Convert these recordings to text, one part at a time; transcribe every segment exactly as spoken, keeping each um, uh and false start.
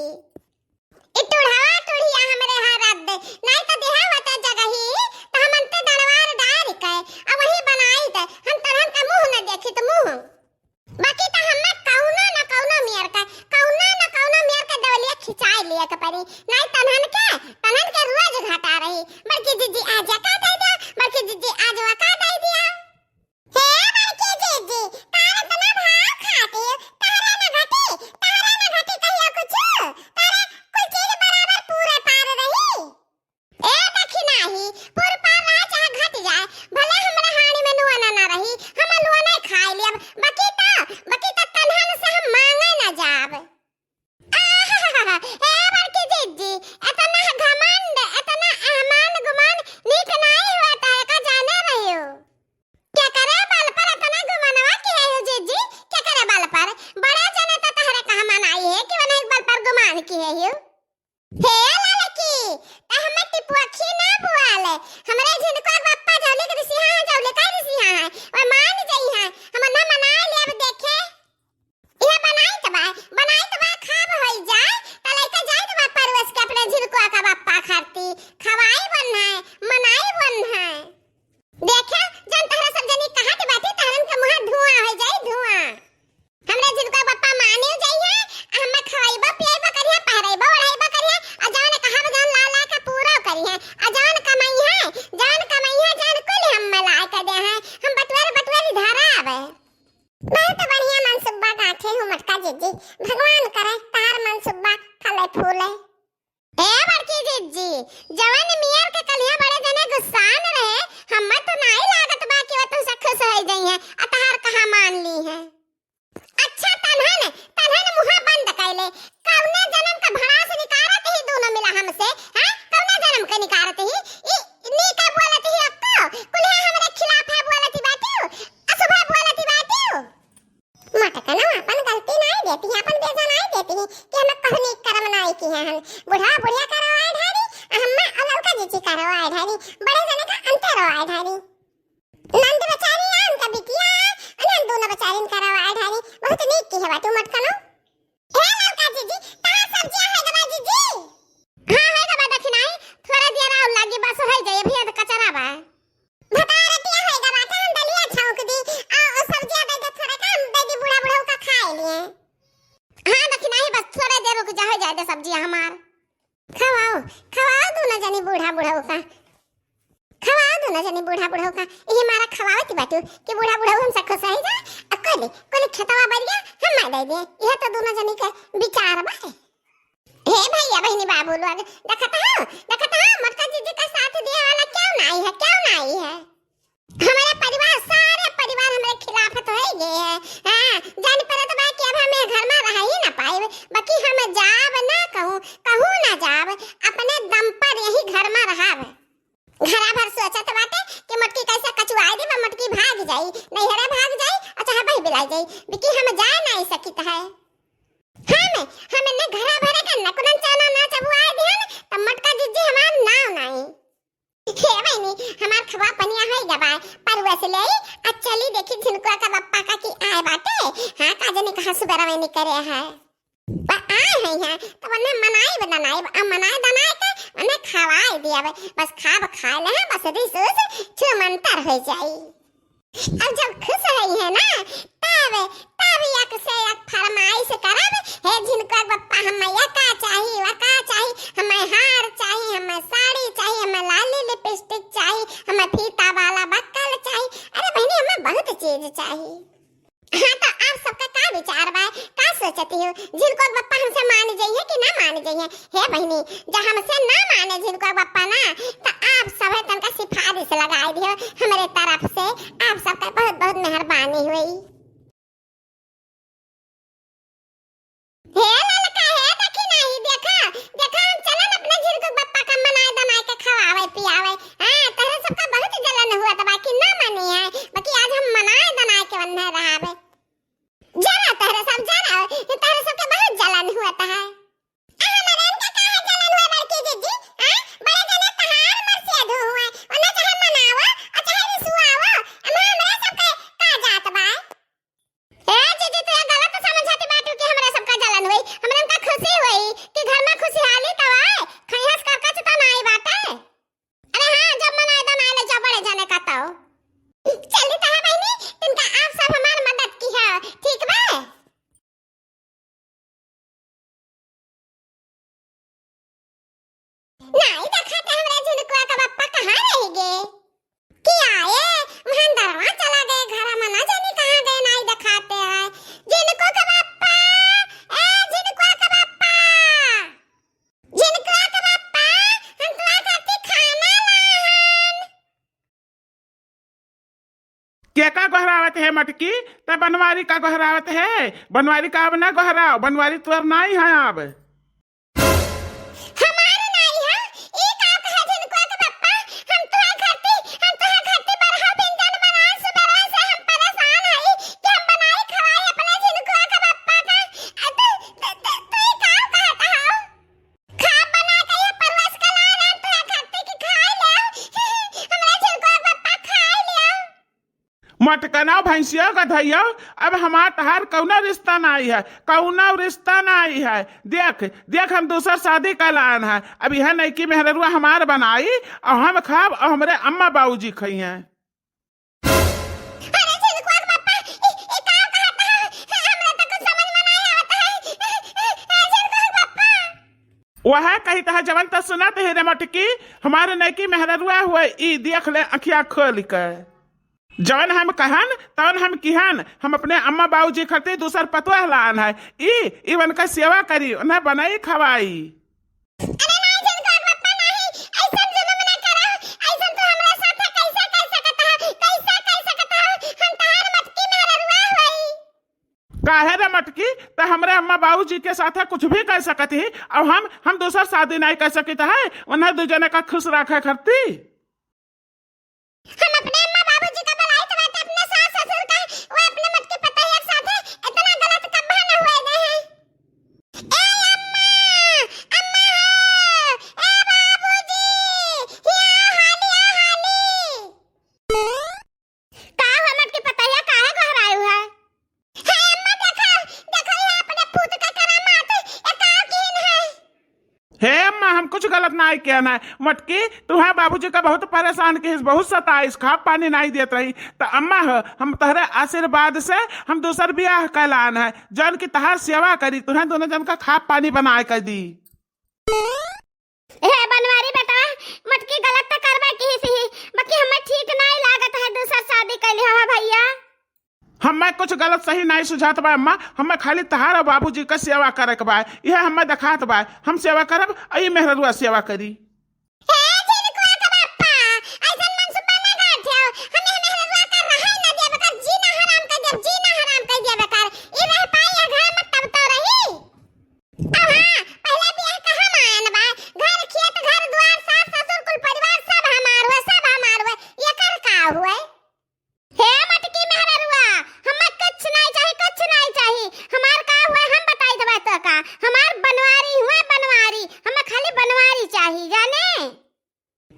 ई टूढ़वा टूढ़िया हमरे यहाँ रख दे, नाहीं त देहा होता जगही, त हम अंते दरबार डारि के, आ वहीं बनाई दे, हम तनहन का मुँह न देखी त मुँह। बाकी त हम्मे कउनो न कउनो मेर के, कउनो न कउनो मेर के दवलिया खिंचाई लिया के परी, नाहीं तनहन के, तनहन के रोज घाटा रही। बड़की जिज्जी आज का दे दिया, बड़की जिज्जी आज का दे दिया। हे बड़की जिज्जी, काहे इतना भाव खाती हो? तहरे न घटी, तहरे न घटी कहियो कुछु? तहरे कुल चीज बराबर पूरे पार रही। ए दखिनाही, पूर पार रहे चाहे घट जाए, भले हमरा हांडी में नून ना रही, हम नून नहीं खाई लेब, बाकी त, बाकी त तनहन से हम मांगे ना जाब। आहाहा, ए बड़की जिज्जी, इतना घमंड, इतना अहमान गुमान नीक नाई होत है, का जाने रहियो? केकरे बल पर इतना गुमनवा किहे हो जिज्जी? केकरे बल पर? बड़े जने त तहरे कहा मनाई है कि वनही बल पर गुमान किहे हो। हे ललकी, त हमें टिपुअखी ना बुआले। हमरे झिनकुआ के बप्पा जौली के रिसिहा है, जौली का रिसिहा है। वह मान जइहैं, हम ना मनाई लेब देखे। इहे बनाइत बा, बनाइत बा, खाब होई जाए, त लइका जाइत बा परोस के अपने झिनकुआ का बप्पा खाती, खवाई बन्है, मनाई बन्है। देखे, जौन तहरा सब जनी कहत बाटी, तहरन के मुँह धुआं होई जाई, धुआं। हमरे झिनकुआ बप्पा मानियो जइहैं, आ हमें खवाइबा पियाइबा करिहैं, पहरइबा ओढ़ाइबा करिहैं, आ जौन कहब जौन ला ला के पूरा करिहैं, आ जौन कमइहैं, जौन कमइहैं, जौन कुल हम ला के देहैं, हम बटुअर बटुअर धराब। बहुत बढ़िया मनसुब्बा गांठे हूँ मोटका जिज्जी, भगवान करे तहार मनसुब्बा फले फूले। ए बड़की जिज्जी, जवन मेर के कलिया बड़े जने गुस्सान रहे, हम्मे तो नाई लागत बा कि वो तुमसे खुश होई जइहैं, आ तहार कहा मान लीहैं। अच्छा तनहन, तनहन मुँह बंद कइले, कउने जनम का भड़ास निकारत ही दूनो मिला हमसे, हैं? कउने जनम के निकारत ही? ई नीका बोलत ही अक्को, कुल्हे हमरे खिलाफ है बोलत ही बाटियो, अशुभ है बोलत ही बाटियो। मटकनो अपन गलती नाई देती है, अपन बेजा नाई देती है कि हमें कहनी करम नाई की है। हम बुढ़वा बुढ़िया का रोवाए ढारी, आ हम्मा और ललका जिज्जी का रोवाए ढारी, बड़े जने का अंते रोवाए ढारी। नंद बेचारी आ उनका बिटिया, अने हम दोनों बेचारी इनका रोवाए ढारी, बहुत नीक की है बाटू मटकनो। हे ललका जिज्जी, तार सब्जिया है गवा जिज्जी? हाँ, है गवा दखिनाही, थोड़ा देर और लागी, बस होई जाई, अभी तो कचरा बा। भतार रोटिया होई गवा, त हम दलिया छौंक दी, आ ओ सब्जिया दे दे थोड़ा का, हम दे दी बूढ़ा बुढ़ऊ का खाए लिए। हाँ दखिनाही, बस थोड़ा देर रुक जा, होई जाए दे सब्जिया हमार। खवाओ, खवाओ दूनो जनी बूढ़ा बुढ़ऊ का। खवाओ दूनो जनी बूढ़ा बुढ़ऊ का। इहे मारा खवावत बाटू कि बूढ़ा बुढ़ऊ हमसे खुश रही जा। आ कोले, कोले खेतवा बरिया हम ना दे दे। इहे तो दूनो जनी के विचार बा। हे भैया बहिनी बाबू लोग, देखत हो, देखत हो, मोटका जिज्जी का साथ दिए वाला क्यों ना आई है, क्यों ना आई है? हमारे परिवार, सारे परिवार हमारे खिलाफ तो है गए हैं। हाँ, जान पड़त बा कि अब हम ये घर में रह ही ना पाए, बाकी हम जाब ना कहूँ, कहूँ ना जाब, अपने दम पर यही घर में रहब। घरा भर सोचत बाटे कि मोटकी कैसे कचुआई देबा, मोटकी भाग जाई, नैहरे भाग जाई, अच्छा बही बिलाई जाई, बाकी हम जाए नहीं सकित है। हम, हम न घरा भरे के नकुनन चना ना चबुआए दिहन, त मोटका जिज्जी हमार नाव नाई। हे बहिनी, हमार खवा पनिया होई गवा, परुआ से ले, आ चली देखी झिनकुआ का बप्पा का की आए बाटे। हाँ, का जने कहाँ सुबेरा में निकरे है। पर आए हैं यहाँ, तब उन्हें मनाई बनाई, अब मनाई बनाई के उन्हें खवाई दिया बे। बस खाब खाए ले हैं, बस रिस उस छू मंतर हो जाई। अब जब खुश होई है ना, तब, तब एक से एक फरमाइश करब, "हे झिनकुआ बप्पा, हम या का चाही, वा का चाही, हमें हार चाही, हमें साड़ी चाही, हमें लाली लिपस्टिक चाही, हमें फीता वाला बक्कल चाही, अरे बहिनी, हमें बहुत चीज चाही।" हाँ, तो आप सबका का विचार बा, का सोचती हो, झिनकुआ बप्पा हमसे मान जइहे कि ना मान जइहे? हे बहिनी, जब हमसे ना माने झिनकुआ बप्पा ना, तो आप सब तनका सिफारिश लगाई दियो हमरे तरफ से। आप सबका बहुत बहुत मेहरबानी हुई। हे ललका, हे देखी नाही, देखा, देखा, हम चलन अपने झिनकुआ बप्पा का मनाए दनाए के खवावे पियावे। हाँ, तहरे सबका बहुत जलन हुआ त बाकी ना मानी है, बाकी आज हम मनाए दनाए के वन्ने रहावे। जरा तहरे सब जरा, ये तहरे सबके बहुत जलन हुआ त है। आ, हमारे इनका काहे जलन हुआ बड़की जिज्जी? हाँ? बड़े जने तहार मरसिया धो हुआ, उन्हें चाहे मनावो, और चाहे रिसुआवो, हम हमरे सबके का जात बा? नाई देखाते हमरे झिनकुआ के बप्पा कहाँ रहि गए? कि आए, वहाँ अंदरवा चला गए, घरा में ना जानी कहाँ गए, नाई देखाते हैं। झिनकू के बप्पा, ए झिनकुआ के बप्पा, झिनकुआ के बप्पा, हम तोहार खातिर खाना लाहन। के का गोहरावत है मटकी? त बनवारी का गोहरावत है? बनवारी का अब ना गोहराव, बनवारी तोर नाई है अब। हमार नाई है? ई का कहे झिनकुआ के बप्पा? हम तोहार खातिर, हम तोहार खातिर बरहा व्यंजन बनाए, सुबेरवा से हम परेशान हई कि हम बनाई खवाई अपने झिनकुआ के बप्पा का। आ, तू, तू, तू, तू ई का कहत हऊ? खाब बना के ये परवस के लाए रहे, तोहरा खातिर कि खाए ले। हमरा झिनकुआ के बप्पा खाए ले। मटकना भैंसिया गधैया, अब हमार तहार कौनो रिश्ता नाई है, कौनो रिश्ता नाई है। देख, देख, हम दूसर शादी का लान है। अब यह नईकी मेहररुआ हमार बनाई, और हम खाब, और हमरे अम्मा बाबूजी खइहें। अरे झिनकुआ के बप्पा, ई, ई का कहत ह? हमरा त कुछ समझ में नाई आवत है। ए, ए, ए, झिनकुआ के बप्पा। वह कहित ह जवन त सुनत ही रे मटकी, हमार नईकी मेहररुआ हुए, ई देख ले अखिया खोल के। जवन हम कहन, तवन हम किहन, हम अपने अम्मा बाबूजी खातिर दूसर पतोह लान है। ई, ई उनका सेवा करी, उन्हें बनाई खवाई। अरे नाई झिनकुआ के बप्पा नाई, ऐसन जुलुम ना करा, ऐसन तू हमरा साथे कैसे कर सकत ह, कैसे कर सकत ह, हम तहार मटकी मेहररुआ होई। काहे रे मटकी, त हमरे अम्मा बाबूजी के साथे कुछ भी कर सकत ही, और हम, हम दूसर शादी नाई कर सकित है, उन्हें दू जने का खुश रखे खातिर। हम अपने अम्मा बाबूजी का बुलाइत बाटे, अपने सास ससुर का, वो अपने मटकी पतोहिया के साथे इतना गलत कब्बा न हुए दे हैं। ए अम्मा, अम्मा हो, ए बाबूजी, हिया हाली, आ हाली। का हो मटकी पतोहिया, काहे गोहरायु है? हे अम्मा, देखो, देखो, ये अपने पूत का करामात, ये का कीन है? हे अम्मा, हम कुछ गलत नाई किहन है। मटकी, तुहें बाबूजी का बहुत परेशान किहिस, बहुत सताइस, खाब पानी नाई देत रही। त अम्मा हो, हम तोहरे आशीर्वाद से हम दूसर बियाह कै लान है, जौन कि तहार सेवा करी, तुहें दोनों जन का खाब पानी बनाए के दी। हे बनवारी बेटवा, मटकी गलत त करबे किहिस ही, बाकी हमें ठीक नाई लागत है दूसर शादी कैली हो भैया। हमें कुछ गलत सही नाई सुझात बा अम्मा, हमें खाली तहार और बाबूजी का सेवा करे के बा, यह हमें देखात बा। हम सेवा करब, अई मेहररुआ सेवा करी। हे झिनकुआ के बप्पा, ऐसन मनसूबा ना गाँठेउ, हम यह मेहररुआ का रहे ना देब कर, जीना हराम कर देब, जीना हराम कर देब कर, ई रह पाई ये घर में तब तो रही। अब हाँ, पहले बियाह कहाँ मायन बा? घर खेत, घर दुआर, सास ससुर, कुल परिवार सब हमार हुए, सब हमार हुए। एकर का हुए? हे मटकी मेहररुआ, हमें कुछ नाई चाही, कुछ नाई चाही। हमार का हुए हम बताई देबे तो का। हमार बनवारी हुए बनवारी, हमें खाली बनवारी चाही, जाने?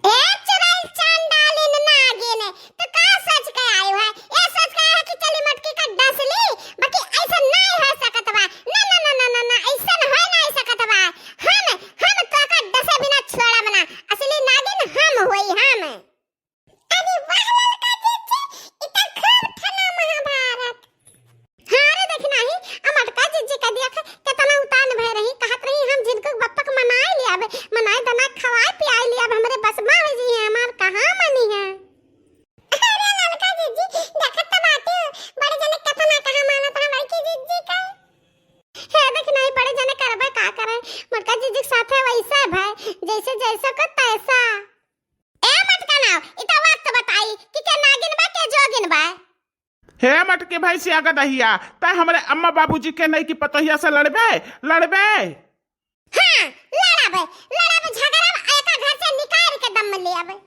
ए चुड़ैल चांडालिन नागिन, तू का सोच के आयु है? ए सोच के आयु है कि चली मटकी का डस ली, बाकी ऐसा नाई हो सकत बा। ना, ना, ना, ऐसा हो नाई सकत बा। हम, हम तो का डसे बिना छोड़ब ना। असली नागिन हम होई, हम। अरे वाह ललका जीजी, ई त खूब ठना महाभारत। हाँ रे, देखी नाही, आ मटका जीजी का देख, केतना उतान भय रही, कहत रही, "हम झिनकू के बप्पा के मनाए लियाब, मनाए दना खवाए पियाए लियाब, हमरे बस मा हो जी है, हमार कहाँ मनी है?" अरे ललका जीजी, देखत त बाटी, बड़े जने केतना कहा मानत है बड़की जीजी का। हे, देखी नाही, बड़े जने करबे का करे, मटका जीजी के साथे वैसे भय, जैसे जैसे को तैसा। ए मटका नाव, ई त वक्त बताई कि के नागिन बा, के जोगिन बा। हे मटकी भैंसिया गदहिया, तै हमरे अम्मा बाबूजी के नईकी पतोहिया से लड़बे, लड़बे? हाँ, लड़ब, लड़ब, झगड़ब, एका घर से निकाल के दम लेब।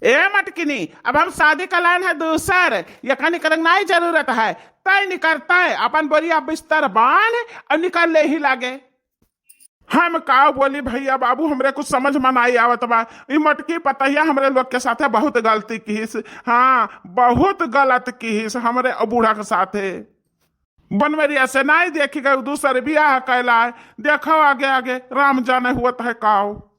ए मटकिनी, अब हम शादी का लाइन है दूसर, एका निकरन नाई जरूरत है, तै निकरतै, अपन बोरिया बिस्तर बांध और निकल ले ही लागे। हम का बोली भैया बाबू, हमरे कुछ समझ में नाई आवत बा। ई मटकी पतहिया हमरे लोग के साथे बहुत गलती किहिस, हाँ, बहुत गलत किहिस हमरे बूढ़ा के साथे। बनवरिया से नाई देखी गई, दूसर बियाह कैला है। देखो आगे आगे राम जाने हुअत है काव।